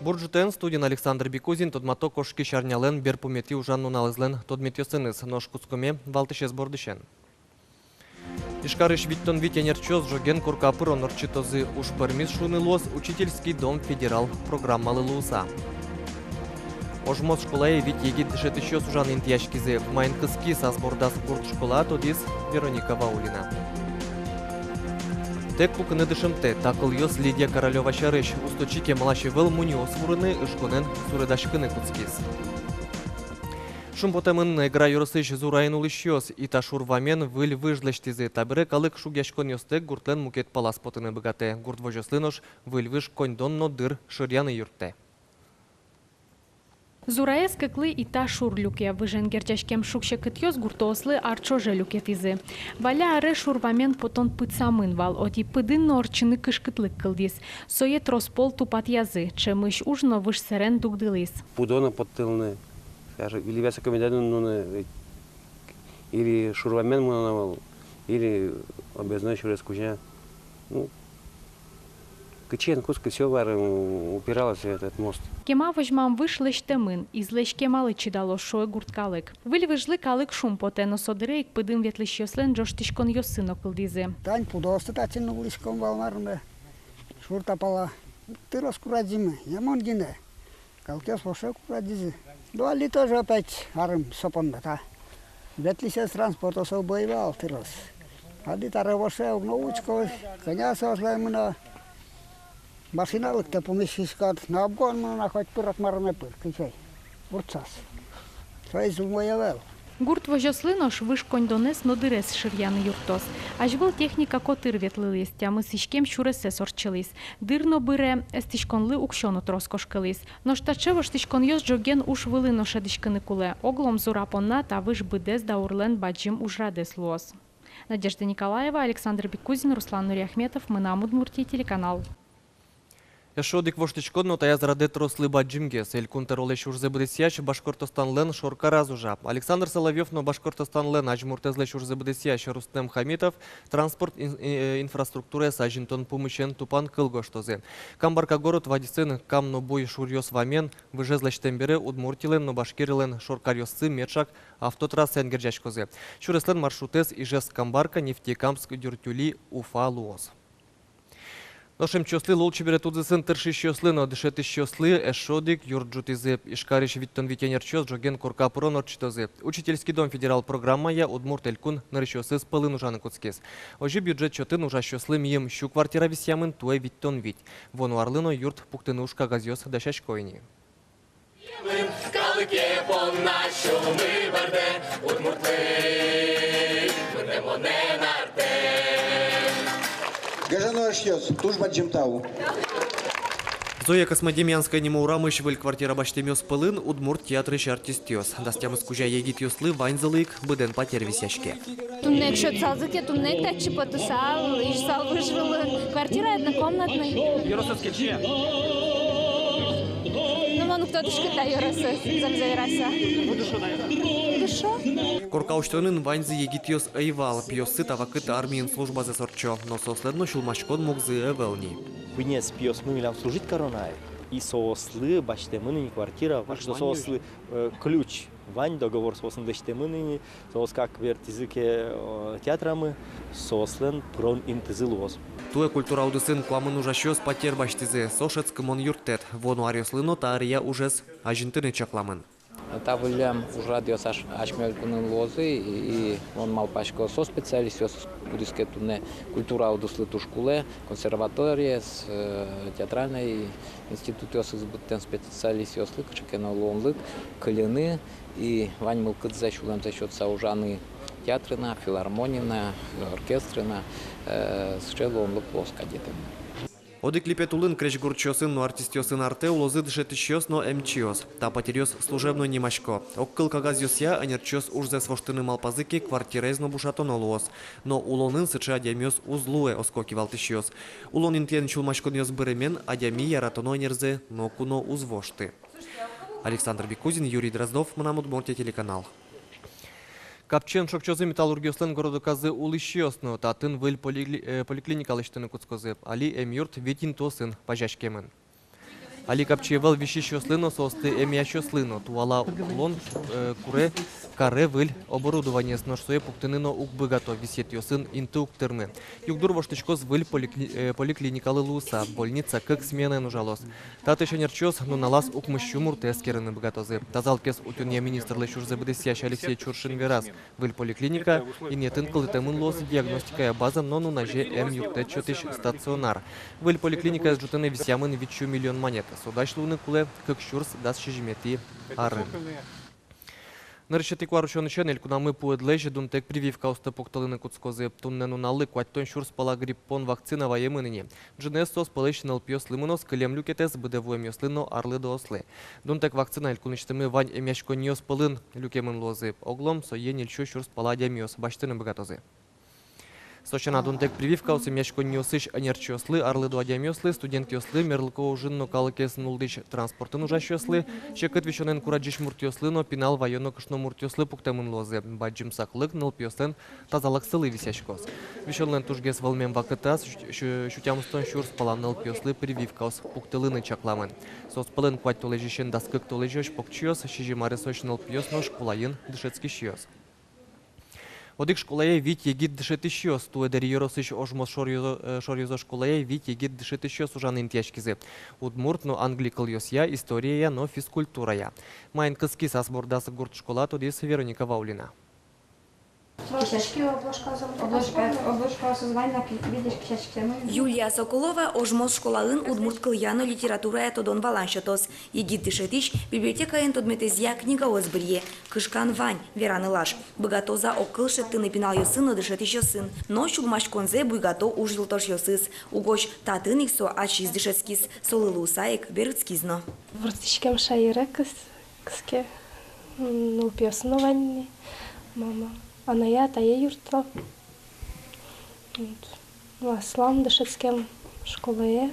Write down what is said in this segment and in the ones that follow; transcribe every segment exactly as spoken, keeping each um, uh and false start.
Бур ӝытэн! Студиын Александр Бекузин. Тодмато кошкись арнялэн берпуметӥ ужан нуналызлэн тодметъёсыныз. Нош кутскомы валтӥсез бордысен. Ижкарысь витьтон вить ӧнерчиос ӝоген корка пырон ортчытозы. Уж пӧрмиз, шуыны луоз, «Учительский дом» федерал программалы луыса. Ожмос школае вить егит дышетӥсьёс ужаны интыяськизы. Маин кыскиз ас бордаз гурт школа, тодӥз Вероника Ваулина. Тэк пукыны дышымтэ. Та кылъёс Лидия Королёва сярысь. Усточи кемалась ӧвӧл, мунёос вурыны, ышконэн суредаськыны кутскиз. Шумпотэмын Эгра ёросысь Зураын улӥсьёс. Ита шур вамен выль выж лэсьтӥзы. Табере калык шугъяськонъёстэк гуртлэн мукет палаз потыны быгатэ. Гурт возёслы нош выль выж коньдон но дыр шыръяны юрттэ. Зураез кыклы Ита шур люке. Выжен герӟаськем шуг-секытъёс гуртоослы ар ӵоже люкетӥзы. Валля аре шур вамен потон пытсамын вал, отӥ пыдын но ортчыны кышкытлык кылдӥз. Сое трос пол тупатъязы. Ӵемысь уж но выж сэрен дугдылӥз. Пудо но поттылыны, даже или весокомеден нуны, или шур вамен мынон ӧвӧл, или объездной сюрес кузя. Ну, кытчы эн кутскы, всё вар, м, упиралось в этот мост. Кема возьмам выж лэсьтэмын, излэсь кемалы чидалоз, шуэ гурт калык. Выль выжлы калык шумпотэ, но со дыре ик пыдын ветлӥсьёслэн ӝожтӥськонъёссы но кылдӥзы. Тань пудоосты татчы нуллӥськом вал, марым, шур та пала. Тырос курадӟимы, я мон гинэ. Калыкъёс вообще курадӟизы. Ну, али тоже опять арым со понна та. Ветлӥсез транспортъёс ӧй вал тырос. Али таре вообще уг но учко, кӧня соослэн мынэ. Машина лыктэ, пумиськиськод, на обгон мынэ, на хоть пыр, мар но пыр, кыӵе ай. Урод соослэн. Соиз умой ӧвӧл. Гурт возёслы нош выж коньдонэз но дырез шыръяны юрттоз. Азьвыл техника котыр ветлылӥз, тямыс иськем сюресэз ортчылӥз. Дыр но быре, эстӥськонлы уксё но трос кошкылӥз. Нош таӵе воштӥськонъёс ӝоген уж вылын но шӧдӥськыны кулэ. Оглом Зура понна та выж быдэс даурлэн бадӟым ужрадэз луоз. Надежда Николаева, Александр Бекузин, Руслан Нуриахметов, «Мынам Удмуртие» телеканал. Эшшо одӥг воштӥськон но таяз радэ трослы бадӟымгес. Элькун тӧролэсь ужзэ быдэсъясь Башкортостанлэн шоркараз ужа. Александр Соловьёв но Башкортостанлэн азьмуртэзлэсь ужзэ быдэсъясь Рустем Хамитов транспорт ин-, э, инфраструктураез азинтон пумысен тупан кыл гожтозы. Камбарка город вадьсын Кам но Буй шуръёс вамен выжез лэсьтэм бере Удмуртилэн но Башкирилэн шоркаръёссы меӵак автотрассаен герӟаськозы. Сюреслэн маршрутэз Ижевск — Камбарка, Нефтекамск — Дюртюли — Уфа луоз. Нош эмчиослы, лулчеберет удысын тыршисьёслы но дышетӥсьёслы эшшо одӥг юрт ӝутӥзы. Ижкарысь витьтон вить ӧнерчиос ӝоген корка пырон ортчытозы. «Учительский дом» федерал программая Удмурт Элькун нырысьёсыз пӧлын ужаны кутскиз. Озьы бюджет чотын ужасьёслы мийым сю квартира висъямын, туэ витьтон вить. Вуоно арлы но юрт пуктыны уж кагазъёс дасясько ини. Калыке понна сюлмы бӧрдэ, удмуртлы бӧрдэ монэн артэ. Гажано эшъёс, туж бадӟым тау. Зоя Космодемьянская нимо урамысь выль квартира басьтэмъёс пӧлын удмурт театрысь артистъёс. Дас тямыс кузя егитъёслы ваньзылы ик быдэн патер висъяське. Туннэ ик сётсалзы ке, туннэ ик татчы потысал, изьысал выж вылын. Квартира однокомнатный. Ёросэз кельше? Ну, мон уг тодӥськы та ёросэз, зэмзэ вераса. Ну, дышо, наверное. Дышо. Корка усьтонын ваньзы егитъёс ӧй вал, пиоссы та вакытэ армиын службазэс ортчо, но соослэн но сюлмаськон мугзы ӧвӧл ни. Куинез пиосмы милям служить каро на, и соослы басьтэмын ини квартира, соослы, э, ключ. Вань договор соосын лэсьтэмын ини, соос как бертӥзы ке, э, театрамы, соослэн пырон интызы луоз. Туэ культура удысын куамын ужасьёс патер басьтӥзы, со шӧдскымон юрттэт. Вуоно аръёслы но та ӧръя ужез азинтыны чакламын. Та выллем ужрадъёс ас-, асьме элькунын луозы, и, и мон малпасько, со специалистъёс, кудӥз ке туннэ культура удыслы туж кулэ, консерваториез, э, театральной институтъёсыз быдтэм специалистъёслы кыӵе ке но луонлык кыльыны и вань мылкыдзэ, сюлэмзэ сётыса ужаны театрын-а, филармониын-а, оркестрын-а, э, сыӵе луонлык луоз кадь тӥни. Одӥг липет улын крезьгурчиосын но артистъёсын артэ улозы дышетӥсьёс но эмчиос. Та патеръёс служебной нимасько. Огкыл кагазъёсъя, ӧнерчиос ужзэс воштыны малпазы ке, квартираез но бушатоно луоз. Но улонын сыӵе адямиос уз луэ, оско кивалтӥсьёс. Улон интыен сюлмаськонъёс быремен, адями яратоно ӧнерзэ ноку но уз вошты. Александр Бекузин, Юрий Дроздов, «Мынам Удмуртие» телеканал. Капчиен шокчозы металлургъёслэн городоказы улӥсьёс но. Татын выль поликли-, э, поликлиника лэсьтыны кутскозы. Али эмъюрт вить интыосын пазяськемын. Али капчи ӧвӧл висисьёслы но, соосты эмъясьёслы но. Туала улон, э, куре, каре выль оборудованиез, нош сое пуктыны но уг быгато, висъетъёсын инты уг тырмы. Югдур воштӥськоз выль поликли-, э, поликлиникалы луыса, больница кык сменаен ужалоз. Татысь ӧнерчиос нуналаз укмыссю муртэ эскерыны быгатозы. Тазалыкез утёнъя министрлэсь ужзэ быдэсъясь Алексей Чуршин вераз: выль поликлиника инъетын кылдытэмын луоз диагностикая база но нуназе эмъюрттэт сётӥсь стационар. Выль поликлиникаез ӝутыны висъямын витьсю миллион манет. Со дась луыны кулэ кык сюрс дас сизьыметӥ арын. Нырысетӥ куарусёнысен элькунамы пуэдлэсь дунтэк прививкаосты пуктылыны кутскозы. Туннэ нуналлы куатьтон сюрс пала гриппон вакцина ваемын ини. Ӝыныез соос пӧлысь нылпиослы мыноз, кылем люкетэз быдэ вуэмъёслы но арлыдоослы. Дунтэк вакцина элькунысьтымы вань эмъяськонниос пӧлын люкемын луозы. Оглом сое ньыльсю сюрс пала адямиос басьтыны быгатозы. Со сяна, дунтэк прививкаос эмъяськонниосысь ӧнерчиослы, арлыдо адямиослы, студентъёслы, мерлыко ужын но калыкез нуллӥсь транспортын ужасьёслы, секыт висёнэн курадӟись муртъёслы но пинал ваёно кышномуртъёслы пуктэмын луозы. Бадӟым саклык нылпиослэн тазалыксылы висъяськоз. Висёнлэн тужгес вӧлмем вакытаз сю-, сю-, сю тямыстон сюрс пала нылпиослы прививкаос пуктылыны чакламын. Соос пӧлын куать толэзьысен дас кык толэзёзь покчиос, сизьым аресозь нылпиос но школаын дышетскисьёс. Одӥг школае вить егит дышетӥсьёс. Туэ Дэри ёросысь Ожмос шоръёзо, э, шоръёзо школае вить егит дышетӥсьёс ужаны интыяськизы. Удмурт но англи кылъёсъя, историяя но физкультурая. Маин кыскиз ас бордаз гурт школа, тодӥз Вероника Ваулина. Кисяське обложка, обложка, обложка, созванно, видишь, кисяське. Юлия Соколова Ожмос школаын удмурт кылъя но литературая тодон-валан сётоз. Егит дышетӥсь библиотекаын тодметэзъя книгаос быръе. Кышкан вань, вераны лаж. Быгатоз-а огкыл шедьтыны пиналъёсын но дышетӥсьёсын. Но сюлмаськонзэ буйгато уж юлтошъёсыз. Угось татын ик со ачиз дышетскиз, солы луыса ик берытскиз но. Вордӥськем шаере кыс-, кыске, м, нылпиос но вань ни, мама, анае-атае юртто. Вот. Ну, аслам дышетскем школае,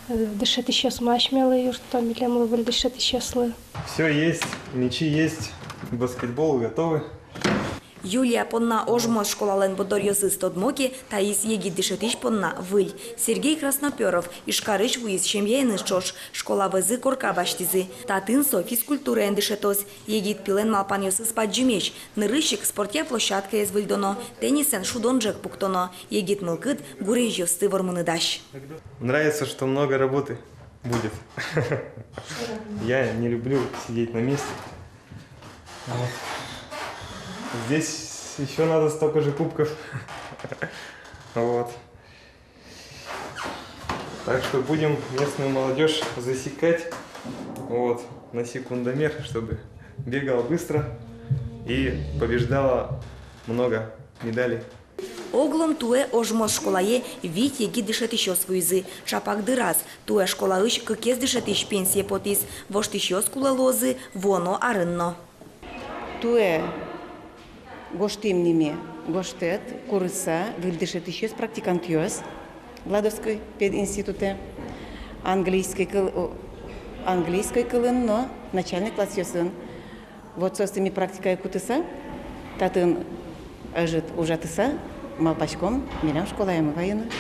э, дышетӥсьёсмы асьмелы юртто, милемлы, выль дышетӥсьёслы. Всё есть, мячи есть, баскетбол готовы. Юлия понна Ожмос школалэн борддоръёсыз тодмо ке, таиз егит дышетӥсь понна выль. Сергей Краснопёров Ижкарысь вуиз семьяеныз ӵош, школа вӧзы корка басьтӥзы. Татын со физкультураен дышетоз. Егит пилэн малпанъёсыз бадӟымесь. Нырысь ик спортъя площадкаез выльдоно, теннисэн шудон ӝӧк пуктоно. Егит мылкыд гурезьёсты вормыны дась. Нравится, что много работы будет. Я не люблю сидеть на месте. Вот. Здесь ещё надо столько же кубков. Вот. Так что будем местную молодёжь засекать. Вот, на секундомер, чтобы бегала быстро и побеждала много медалей. Оглом туэ Ожмос школае вить егит дышетӥсьёс вуизы. Ӵапак дыраз, туэ школаысь кыкез дышетӥсь пенсие потӥз. Воштӥсьёс кулэ луозы вуоно арын но. Туэ гожтӥм ни ми гожтэт, курыса выль дышетӥсьёс, практикантъёс Владовской пединститутэ. Английской кыл-, о, английской кылын но начальной классъёсын. Вот соосты ми практикае кутыса, татын ӧжыт ужатыса, малпаськом милям школаямы вайыны.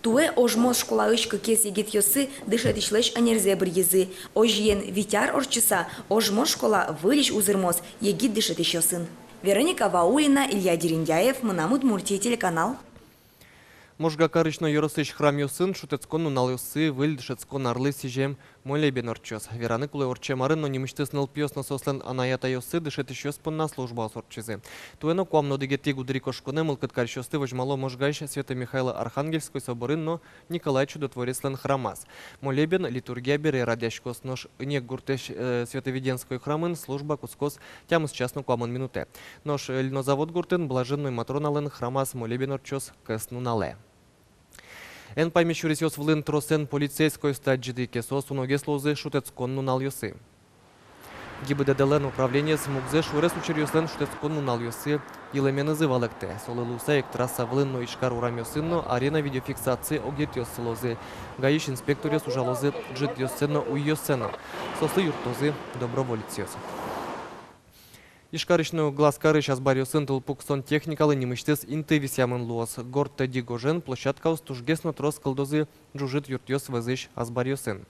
Туэ Ожмос школаысь кыкез егитъёссы дышетӥсьлэсь ӧнерзэ быръизы. Озьыен, вить ар ортчыса, Ожмос школа выльысь узырмоз егит дышетӥсьёсын. Вероника Ваулина, Илья Дерендяев, «Мынам Удмуртие» телеканал. Можга карысь но ёросысь храмъёсын шутэтскон нуналъёссы выль дышетскон арлы сӥзем молебен ортчоз. Вераны кулэ, ортчем арын но нимысьтыз нылпиос но соослэн анай-атайёссы дышетӥсьёс понна службаос ортчизы. Туэ но куамын одӥгетӥ гудырикошконэ мылкыд карисьёсты возьмало Можгаысь Свято-Михайло-Архангельской соборын но Николай Чудотворецлэн храмаз. Молебен литургия бере радъяськоз, нош Инег гуртысь, э, Свято-Введенской храмын служба кутскоз тямыс час но куамын минутэ. Нош Льнозавод гуртын Блаженной Матроналэн храмаз молебен ортчоз кӧснуналэ. Эн паймись сюресъёс вылын тросэн полицейскойёсты адӟиды ке, соос уногес луозы шутэтскон нуналъёсы. ГИБДД-лэн управлениез мугзэ шуэрес учыръёслэн шутэтскон нуналъёсы йылэменызы валэктэ. Солы луыса ик трасса вылын но Ижкар урамъёсын но арена видеофиксации огъетъёс сылозы. ГАИысь инспекторъёс ужалозы ӝытъёссэ но уйёссэ но. Соослы юрттозы доброволецъёс. Ижкарысь но Глазкарысь азбаръёсын тылпу кысон техникалы нимысьтыз инты висъямын луоз. Горд тӧдьы гожен площадкаос тужгес но трос кылдозы ӝужыт юртъёс вӧзысь азбаръёсын.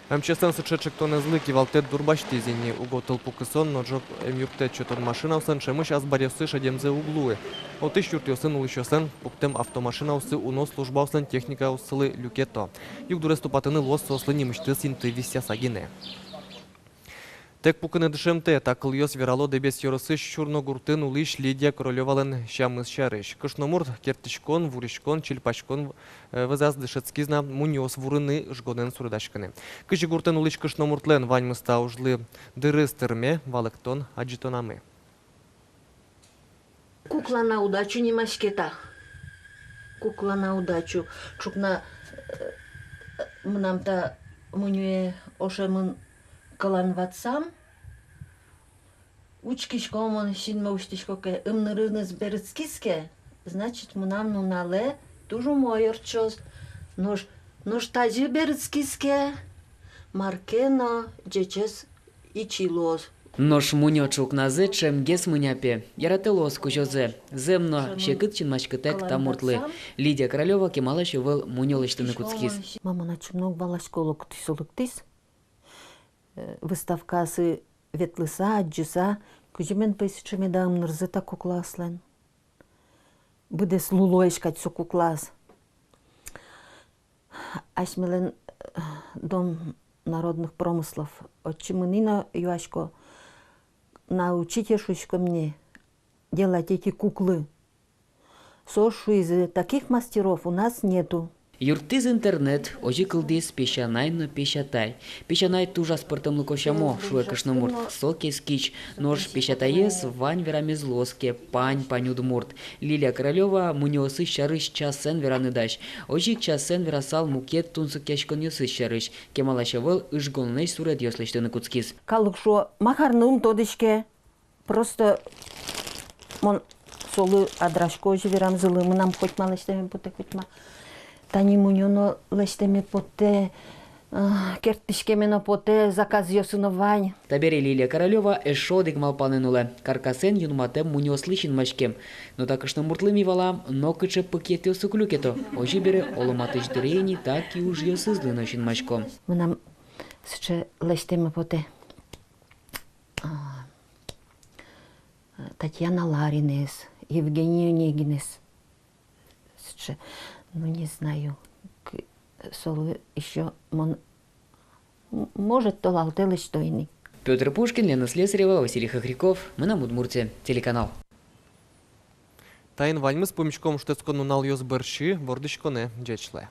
МЧС-лэн сыӵе ӵектонэзлы кивалтэт дурбасьтӥз ини, уго тылпу кысон но ӝог эмъюрттэт сётон машинаослэн ӵемысь азбаръёссы шедемзэ уг луы. Отысь юртъёсын улӥсьёслэн пуктэм автомашинаоссы уно службаослэн техникаоссылы люкето. Югдурез тупатыны луоз соослы нимысьтыз инты висъяса гинэ. Тэк пукыны дышемтэ, та кылъёс верало Дэбес ёросысь Сюрно гуртын улӥсь Лидия Королёвалэн сямыз сярысь. Кышномурт керттӥськон, вуриськон, чильпаськон, э, вӧзаз дышетскиз на мунёос вурыны, ыжгонэн суредаськыны. Кызьы гуртын улӥсь кышномуртлэн ваньмыз та ужлы дырыз тырме, валэктон адӟытонамы. Кукла на удачу нимаське та. Кукла на удачу. Ӵукна, э, мынам та мунёе ошемын кӧлан ватсам. Учкисько мон, синме усьтӥсько ке, ымнырыныз берытскиз ке, значит, мынам нуналэ туж умой ортчоз. Нош, нош тазьы берытскиз ке, мар ке но ӟечез ичи луоз. Нош мунё ӵукназэ ӵемгес мыня, пе, яратэ луоз кузёзэ. Зэм но, секыт синмаськытэк та муртлы. Лидия Королёва кемалась ӧвӧл мунё лэсьтыны кутскиз. Маман ачим но уг валаськы, оло кытысь со лыктӥз. Э, выставкаосы ветлыса, адӟыса, кызьы мен, пе, сыӵе меда ымнырзы та куклаослэн. Быдэс лулоесь кадь со куклаос. Асьмелэн, э, Дом народных промыслов, отчы мынӥ но юасько, научите, шуисько, мне делать эти куклы. Соос шуизы: таких мастеров у нас нету. Юрттӥз интернет, озьы кылдӥз песянай но песятай. Песянай туж аспӧртэмлыко сямо, шуэ кышномурт, со кескич. Нош песятаез вань верамез луоз ке, пань-пань удмурт. Лилия Королёва мунёосыз сярысь часэн вераны дась. Озьы ик часэн верасал мукет тунсыкъяськонъёсыз сярысь. Кемалась ӧвӧл ыжгонлэсь суредъёс лэсьтыны кутскиз. Калык шуо, ма карны ум тодӥське. Просто мон солы адӟисько, озьы верамзылы, мынам котьма лэсьтэме потэ, котьма. Тани мунё но лэсьтэме потэ, а, керттӥськеме но потэ, заказъёсы но вань. Табере Лилия Королёва эшшо одӥг малпанэн улэ: каркасэн юнматэм мунёослы синмаськем. Но та кышномуртлы, ми валам, нокыӵе пыкетъёс уг люкето. Озьы бере, оло матысь дыре ини та киужъёсызлы но синмасько. Мынам сыӵе лэсьтэме потэ. А, Татьяна Ларинэз, Евгений Онегинэз. Сыӵе, ну, не знаю, к-, солы ещё мон, м-, может, толалтэ лэсьто ини. Пётр Пушкин, Лена Слесарева, Василий Хохряков, «Мынам Удмуртие» телеканал. Таин ваньмыз. Пумиськом шутэтскон нуналъёс бӧрсьы. Вордӥськонэ ӟеч луэ.